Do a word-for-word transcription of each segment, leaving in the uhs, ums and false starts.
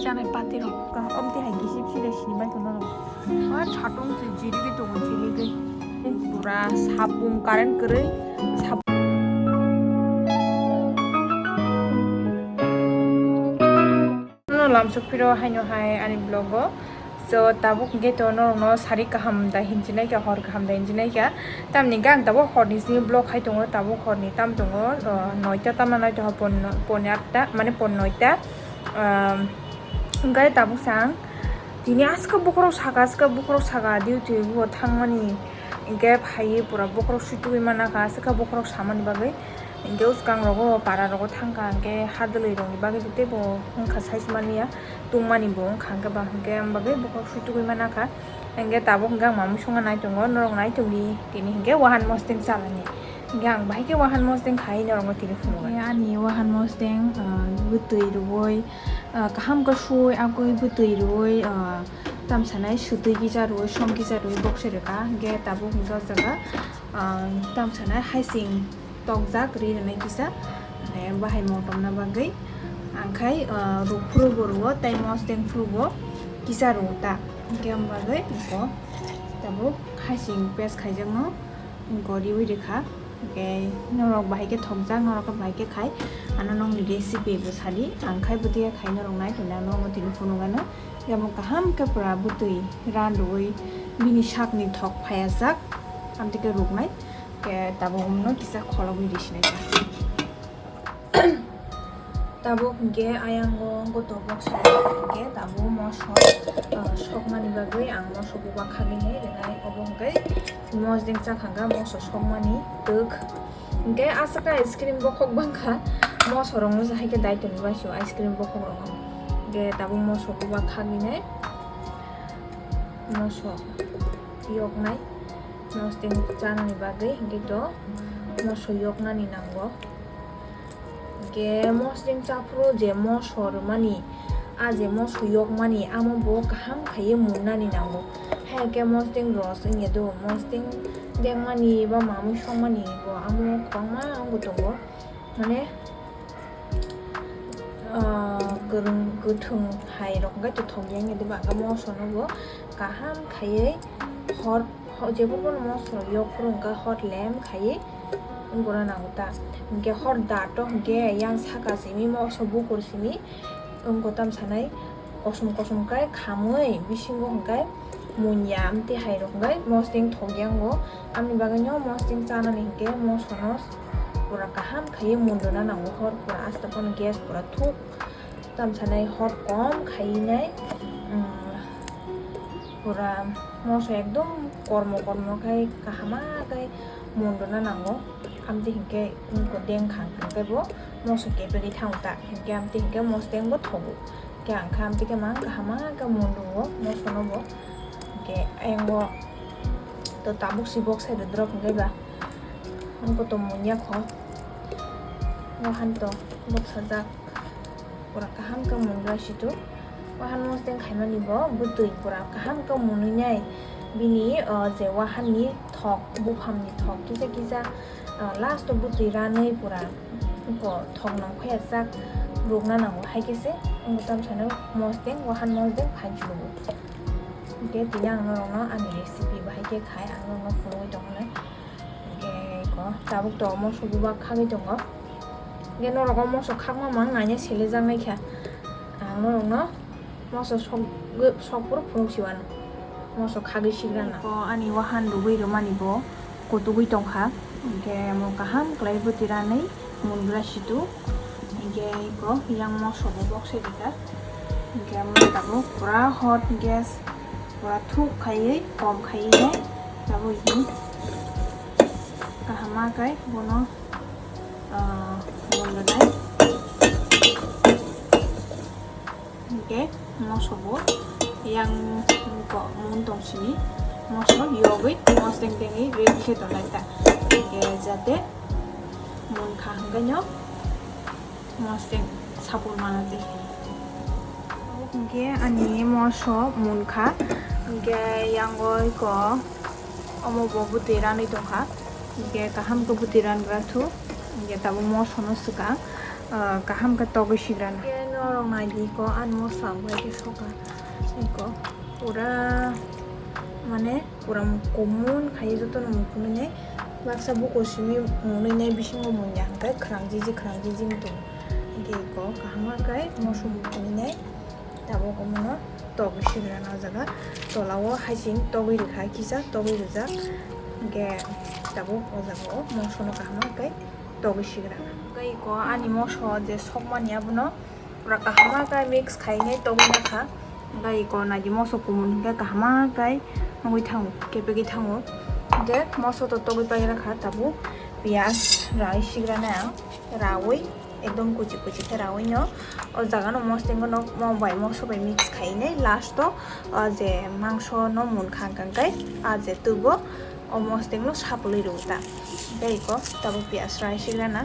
Chanai pati rok. Kaham omti hai kisip sile sini bai tongna rok. Wah, satung se jirigwi tongo, jirigwi. Pura sapung current kwrwi. Sap- No lamsok phiro haino hai ani vlog o. So, tabuk hwnkhe to norokno sari kaham da hinjinai kha, hor kaham da hinjinai kha. Tamni hwnkhe ang tabuk horni simi vlog khai tongo, tabuk horni tam tongo, o, noita tamna nai tongo, pon, pon atta, mane pon noita. Um, hwnkhe tabuk sang tini aska bokhorok saka, aska bokhorok saka, duty o thangmani hwnkhe phaiwi pura bokhorok sui tugui mana kha, aska bokhorok samani bagwi. Hwnkhe swkang rogo para rogo thangkha, hwnkhe hadwlwi rokni bagwi teibo wngkha size manya, tungmani bo wngkha, hwnkhe ba hwnkhe ang bagwi bokhorok sui tugui mana kha. Hwnkhe tabuk hwnkhe ang mamwi songna nai tongo, norok nai tongdi tini hwnkhe wahan mosdeng chalani. Hwnkhe ang bahai khe wahan mosdeng khai norokno tini phunukha. Hwnkhe ani wahan mosdeng, ah, bwtwi rwui, ah, kaham khe sui agwi bwtwi rwui, ah, tamsanai swtwi kisa rwui som kisa rwui bokse rwkha. Hwnkhe tabuk hwnkhe o jaga, ah, tamsanai haising tokjak ri rwnai kisa, eh, bahai motomna bagwi. Angkhai, ah, rukphuru bo rwo tei mosdeng phuru bo kisa rwo ta. Hwnkhe ang bagwi bo tabuk haising paste khaijakno goriwi rikha. Hwnkhe norok bahai khe thokjak, norok khe bahai khe khai. Ano nokni recipe bo sadi, ang khai bwtwi khai norok nai tongnai, ang norokno tini phunukgano. Hwnkhe omo kaham khe pura bwtwi ran rwui bini sakni thok phaiya jak, amtwi khe ruknai. Khe tabuk omono kisa kholobwi risinai ta. Tabuk hwnkhe ayang o goto box hwnkhe tabuk moso, ah, sokmani bagwi ang moso buba khagwi nai rwnai. Obo hwnkhe mosdeng chakha hwnkha moso sokmani twk. Hwnkhe aswk ice cream bokhok bangkha, moso rokno se hai khe dai tongwi basio ice cream bokhok rokno. Hwnkhe tabuk moso buba khagwi nai, moso yoknai. Mosdeng chanani bagwi hwnkhe to moso yoknani nango. Hwnkhe mosdeng chaphuru je moso rwmani, a je moso yokmani, amo bo kaham khaiwi munnani nango. Hai khe mosdeng ros wngya do, mosdeng dengmani ba mamwi songmani bo amo kwbangma wngwi tongo. Mane, ah, kwrwng kwthwng hai rok hwnkhe to thok yang ya diba, hwnkhe moso no bo kaham khaiwi hor, ho-, jephuru bono moso rok yok phuru hwnkhe hot lem khaiwi wngkuna nango ta. Hwnkhe hor dato hwnkhe yang saka simi moso bukur simi wngkha tam sanai. Kosom kosom khe khamwi bisingo hwnkhe munya amtwi hai rok hwnkhe mosdeng thok yango. Amni bagwino mosdeng chanani hwnkhe mosono pura kaham khaiwi mun rwna nango, hor pura asta phano gas pura thuk tam sanai, hor kom khaiwi nai, um, pura moso ekdom kormo kormo khai kahama khai mun rwna nango. Amtwi hwnkhe wngkha dengkha hwnkhe bo moso kebegwi thango ta, hwnkhe amtwi hwnkhe mosdeng bo thogo. Khe ang kha amtwi khe mang kahama khe mun rwo moso no bo. Hwnkhe ayang bo to tabuk si bok sai rwdrop hwnkhe ba. Wngkha to mun ya kho. Wahan to bok sajak. Pura kaham khe mun rwlai situ. Wahan mosdeng khaimani bo bwtwi pura kaham khe munwi nai. Bini, o, je wahan ni thok, buphang ni thok kisa kisa, o, last o bwtwi ranwi pura ko thok nong khoya chak rwkna nango, hai khe se wngkha tam sanai mosdeng, wahan mosdeng phan chugo. Hwnkhe tini ang norokno ani recipe bahai khe khai ang norokno phunugwi tongkha nai. Hwnkhe ko tabuk to moso buba khagwi tongo. Hwnkhe norok o moso khakma mang naina selejaknai kha. Ang norokno moso sok, sok phuru phunuk siwano. Moso khagwi sigrana. Ko ani wahan rwgwi rwmani bo kutugwi tongkha. Hwnkhe mo kaham khlai bwtwi ranwi mun bwlai situ. Hwnkhe ko yang moso bo bokse rikha. Hwnkhe mo tabuk pura hot gas pura thuk khaiwi kom khaiwi nai tabuk kahama khe bono, ah, mun rwnai. Hwnkhe moso bo yang ko mun tong sini moso yogwi mosdeng dengwi ready khe tongnai ta. Hwnkhe jate mun kha hwnkhe no mosdeng sapur mana twi. Hwnkhe ani moso munkha, hwnkhe yango iko omo bo bwtwi ranwi tongkha, hwnkhe kaham khe bwtwi rangra thu, hwnkhe tabuk moso no swkang, ah, kaham khe togwi sigrana. Hwnkhe no Norok nai di ko, ani mosla ang bai khe soka. Iko pura mane pura kumun khai joto no mukhunwi nai. Baksa buko simi mwnwi nai bisingo mungya hwnkhe khwrang jiji khwrang jiji wng tongo. Hwnkhe iko kaham khe moso mukhunwi nai. Tabuk omono togwi sigra na o jaga. Tola o hasing togwi rwkha kisa togwi rwjak. Hwnkhe tabuk o jaga o moso no kaham khe togwi sigra. Hwnkhe iko ani moso je sokmani abono pura kaham khe mix khainai togwi nakha. Hwnkhe iko naidi moso kumun hwnkhe kaham khe nugwi thango, kepegwi thango. Hwnkhe moso to togwi paira kha tabuk piyaj rai sigra nai ang rawi ekdom kuchi kuchi khe rawi no o jaga no moslengo no mo bai moso bai mix khainai last o o je mangso no munkha hwnkhe a je tubo o moslengo sapului rw ta. Hwnkhe iko tabuk piyaj rai sigra na.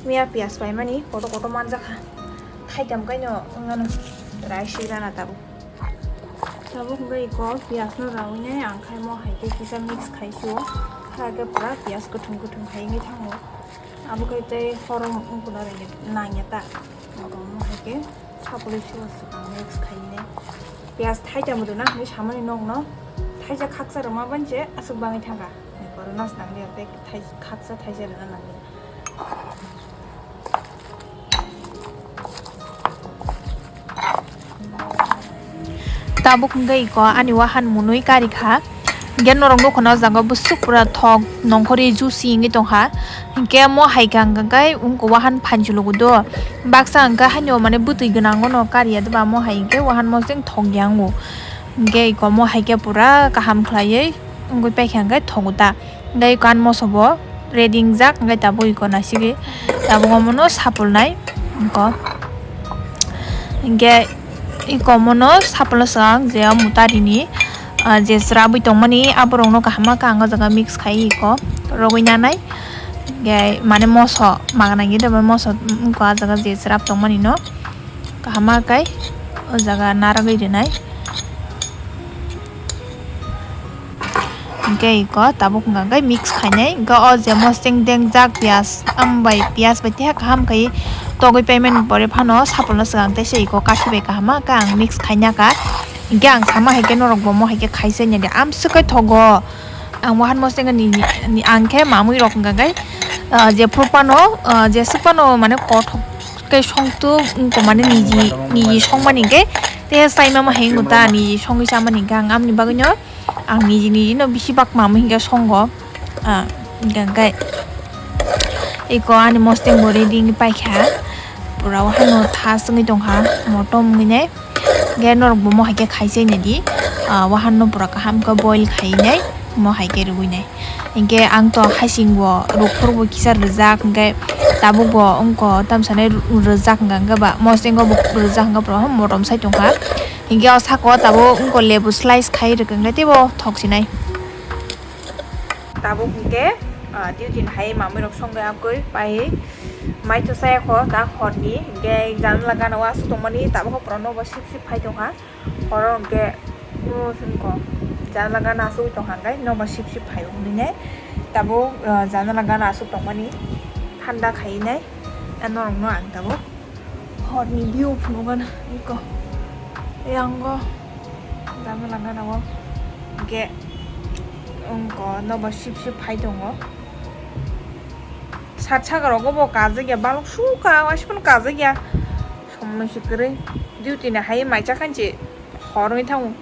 Miya piyaj paimani kotor kotor manjakha. Thaitham kaino wngmano rai sigrana tabuk. Tabuk hwnkhe iko piyajno rawi nai ang khai mo hai khe kisa mix khai sio. Kha khe pura piyaj kwthwng kwthwng hai wngwi thango. Abo khe tei horom wngkuna rwngya nangya ta. Abo mo hai khe sapului sio swkang mix khai nai. Piyaj thaitham rwna hinwi samani nokno thaisa khaksa rwma bani se aswk bangwi thangkha. Korona se nangya tei thai- khaksa thaisa rwna nangya. Tabuk hwnkhe iko ani wahan mwnwi karikha. Hwnkhe norok nukha na o jaga bwswk pura thok nongkhorwi juicy wngwi tongkha. Hwnkhe mo hai kha hwnkhe wngkha wahan phanchwlwgo do. Baksa hwnkhe haino mane bwtwi gwnango no kariya doba mo hai hwnkhe wahan moseng thok ya wngo. Hwnkhe iko mo hai khe pura kaham khlaiwi wngwi paikha hwnkhe thogo ta. Hwnkhe iko ani moso bo ready wngjak, hwnkhe tabuk iko naisigi tabuk omono sapulnai iko. Hwnkhe iko omono sapulna swkang je o mutarini, ah, je chwrabwi tongmani aborokno kaham khe ang o jaga mix khai iko rogwi nanai. Hwnkhe mane moso magana gede bai moso wngkha o jaga je chwrap tongmani no. Kaham khe o jaga narwgwi rwnai. Hwnkhe iko tabuk hwnkha khe mix khainai. Hwnkhe o je moseng dengjak piyaj, am bai piyaj bai tei kaham khai togwi paimani pore phano sapulno swkang tei se iko kathi bai kaham khe ang mix khaina kha. Hwnkhe ang sama hai khe norok bo mo hai khe khaisa nadi amswk khe thogo. Ang wahan moseng ni, ni ang khe mamui rok hwnkha khe, ah, jephru phano, ah, jeswk phano mane kothok khe songtu wngkha mane niji, niji songmani hwnkhe tei sai mama hai wngkha ta niji songwi chamani hwnkhe ang amoni bagwino ang niji niji no bisi bak mamui hwnkhe songo, ah, hwnkha khe iko ani moseng bo ready wngwi paikha pura o hano tha swngwi tongkha motom wngwi nai. Hwnkhe norok bo mo hai khe khaisai nai di, ah, wahan no pura kaham khe boil khai nai, mo hai khe rwui nai. Hwnkhe ang to hasing bo rukphuru bo kisa rwjak, hwnkhe tabuk bo wngkha tamsa nai rwjak hwnkha, hwnkhe ba mosengo bo rwjak hwnkha, pura motom sai tongkha. Hwnkhe o saka o tabuk wngkha lebu slice khai rwkha, hwnkhe teibo thok sinai. Tabuk hwnkhe, ah, duty ni hai mamui rok songwi abgwi pai mai to saya kho da hor ni hwnkhe janala gana o aswk tongmani tabuk pura nobo sip sip phai tongkha horo hwnkhe o songkho janala gana aswk tongkha hwnkhe nobo sip sip phai wngnai tabuk, ah, janala gana aswk tongmani thanda khai nai norok no ang tabuk. Horni view phunukgana iko. Yango dama langana o. Ge ongko nobo sip sip phai tongo. Sat saka rogo bo kajak ya balok suka waisukun kajak ya. Somno si kwrwi duty ni hai mai chakhan si horwi thango.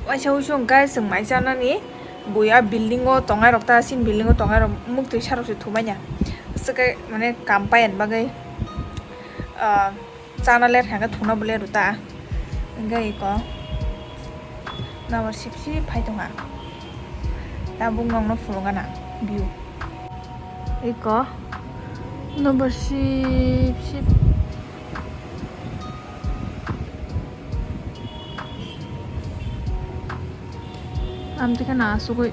Waisa wuisu hwnkhe chwng mai chanani buya building o tongnai rok ta sini building o tongnai rok muktwi sarok se thumanya swkhe mane kam paiyani bagwi, ah, chana ler kha khe thungna bo ler ta hwnkhe iko nabo sip sip phai tongkha tabuk nokno phunukgana view iko nabo sip sip. Amtwkhe no asugwi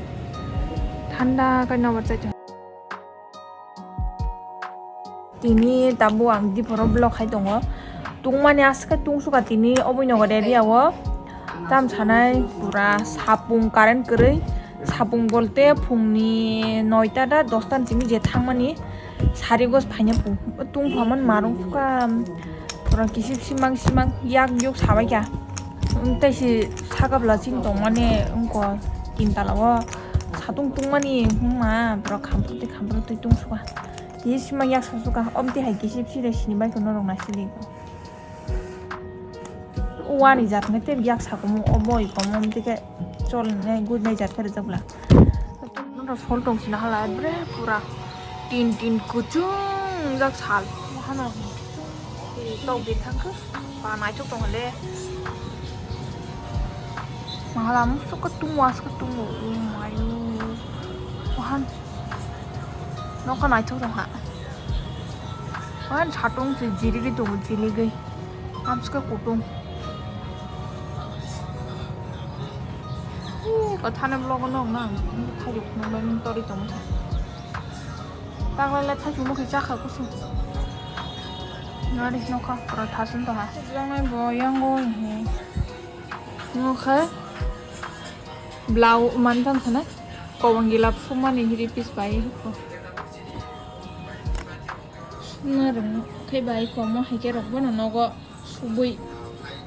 thanda khe nobar chai tong. Tini tabuk ang diphoro vlog khai tongo. Tungmani aswk khe tungsukha tini oboni nogo area o. Tam sanai pura sapung current kwrwi. Sapung bolte phungni noita da dosta ni simi je thangmani sari gos phaina pung. Tungphaman marung sukha. Kisip simang simang yak yuk sabai kha. Tei si sakabla ching tongmani wngko tin tala o satung tungmani wngma borok khamprok tei khamprok tei tungsukha. Kisip simang yak sasukha omtwi hai kisip side sini bai khe norok naisidi. Wani jat hwnkhe tei yak sakumu o boi komo omtwi khe chol nai good nai jat khe rwjak bwla. Nokha sol tong sina hala bre pura tin tin kuchung jak sal. Hano tok di thangkhe ba naithok tong le. Mahala musuk ka tungo aska tungo. Oh my. Wahan. Nokha naithok tong ha. Wahan satung se jirigwi tongo jiligwi. Amsukhe kutung. Ee, kwthana vlog-o nokna ang thairok phunuknai nung torwi tongwi kha. Taklai lai thaichukmukhe chakha kusung. Nari nokha pura thasung tongha. Jangnai bo yango he. Nokha blau manthang khana. Kobang gila phumani hiri pis bai ko. Narwng khe bai komo hai khe rok bono nogo subui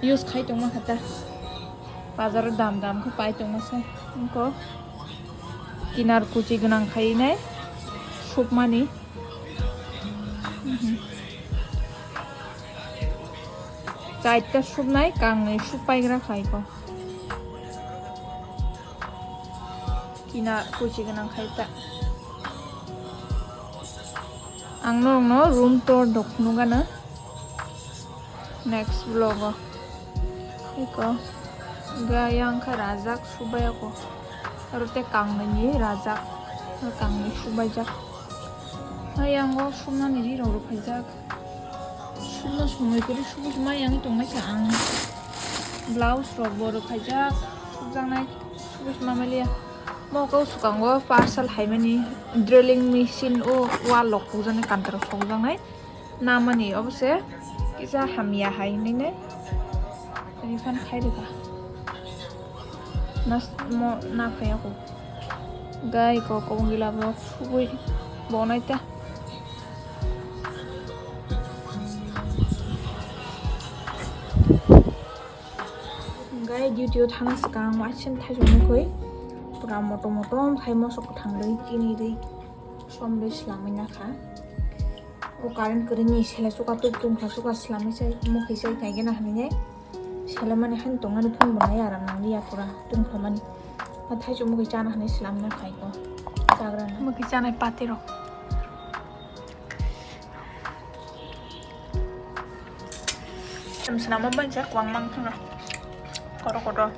use khai tongma kha ta. Bazar o dam dam khe pai tongma se. Wngkok kinar kuchi gwnang khai nai supmani. Mhm. Chaita supnai kangnwi sup paigra khai ko. Kinar kuchi gwnang khai ta. Ang norokno room tour rok phunukgano next vlog o. Eko ga yang kha rajak subai ako. Aro tei kangnwi ni rajak, kangnwi subaijak. Ayang o sumnani ri rok rw phaijak. Sumno sumui kwrwi subui ma yang tongmai kha ang. Blouse rok bo rw phaijak, sukjaknai subui ma maliya. Mo kau swkango parcel haimani drilling machine o wall rok pukjaknai counter rok sokjaknai. Namani obo se kisa hamya hai hinwi nai refund khai rwkha. Nas mo na phai ako. Gai ko kobong gila bo subui bonai ta. Gai duty o thang swkang waisen thaichuk nukui pura motom motom khai mosok kwthang rwi chini rwi som rwi swlamwi nakha. O current kwrwini sela chuka tuk tungkha chuka swlamwi sai mukhi sai kaigena hinwi nai. Sela mani han tongmani phone bo nai aram nang liya pura tungkha mani. Ma thaichuk mukhi chana hinwi swlamna khai ko chagra na. Mukhi chanai pati rok. Sem swnamwi bansa kwbangma wngkha. Kotor kotor.